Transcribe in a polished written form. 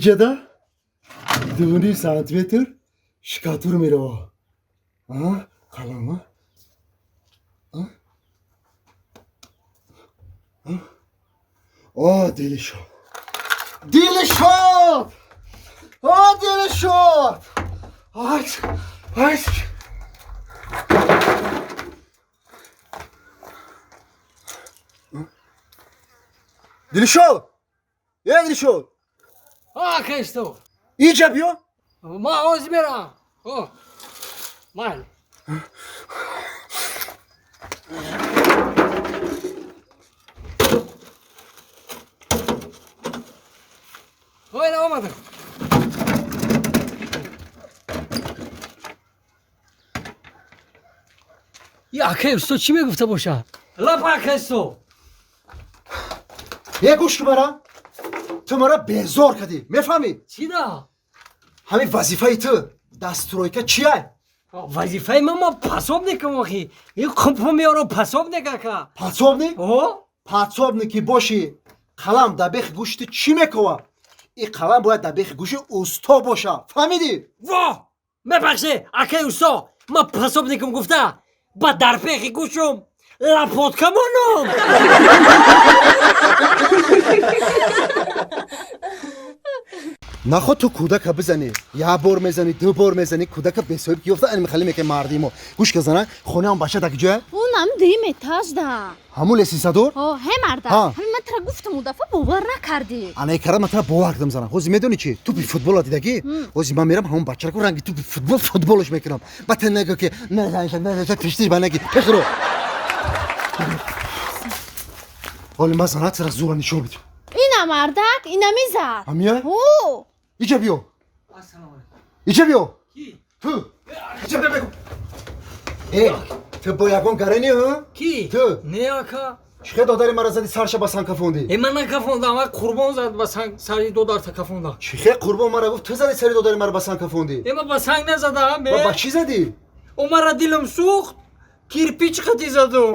Иҷада 2,5 сантиметр штукатур мерава. Қалама. О, Дилшод. Дилшод! О, Дилшод! Ай, ай. Дилшод! Э, Дилшод! Ака усто. Иҷа биё. Ма ҳозир мерам. О. Майли. Ой, омадам. Я акай усто чӣ мегуфта бошад? Лап, акай усто. Е, гӯш кун, ту мара безор кардӣ, мефаҳмӣ? Чӣ да? Ҳамин вазифаи ту дар стройка чия? Вазифаи ман, ма пособникам охи. Ин қумпу меорам, пособник, ака. Подсобник? О? Подсобник ки бошӣ, қалам дар бехи гӯши ту чӣ мекова? Ин қалам бояд дар бехи гӯши усто боша, фаҳмидӣ? Во! Мебахше, акай усто, ман пособникам гуфта, ба дар пехи гӯшум лопатка монам. Наход ту кӯдака бизанӣ, як бор мезанӣ, ду бор мезанӣ, кӯдака бесоҳиб ки ёфта, ани хеле меке марди мо. Гӯш ка, зана, хонаам бача дар куҷоя? Унам дуюм этажда. Ҳамун лесисадор? О, ҳе марда. Ҳа. Ҳамин ман тара гуфтам, у дафъа бовар накардӣ. Ана кара ман тара бовар кардам, зана. Ҳозир медонӣ чи? Тӯпи футбола дидагӣ? Ҳозир ман мерам, ҳамун бачаро ку ранги тӯпи футбол футболш мекунам. Ба ту нагӯ ки пештиш ба наги пехро. Ҳоли ман зана тара зура нишон бидам. Ина мардак, ина мизад. Ҳамия? О. Иҷа биё. Ассалому алайкум. Иҷа биё. Ки? Ту. Иҷа биё, бегу. Э, ту бо ягон гарени, ҳа? Ки? Ту. Не, ака. Чӣ додари мара зади, сарша ба санг кафондӣ? Э, ман накафондам, ай Қурбон зад ба санг, сари додарта кафондам. Чӣ хе Қурбон мара гуфт, ту зади сари додари мара ба санг кафондӣ? Э, ман ба санг назадам, Ба э. чӣ задӣ? О, мара дилам сӯхт, кирпич қати задум.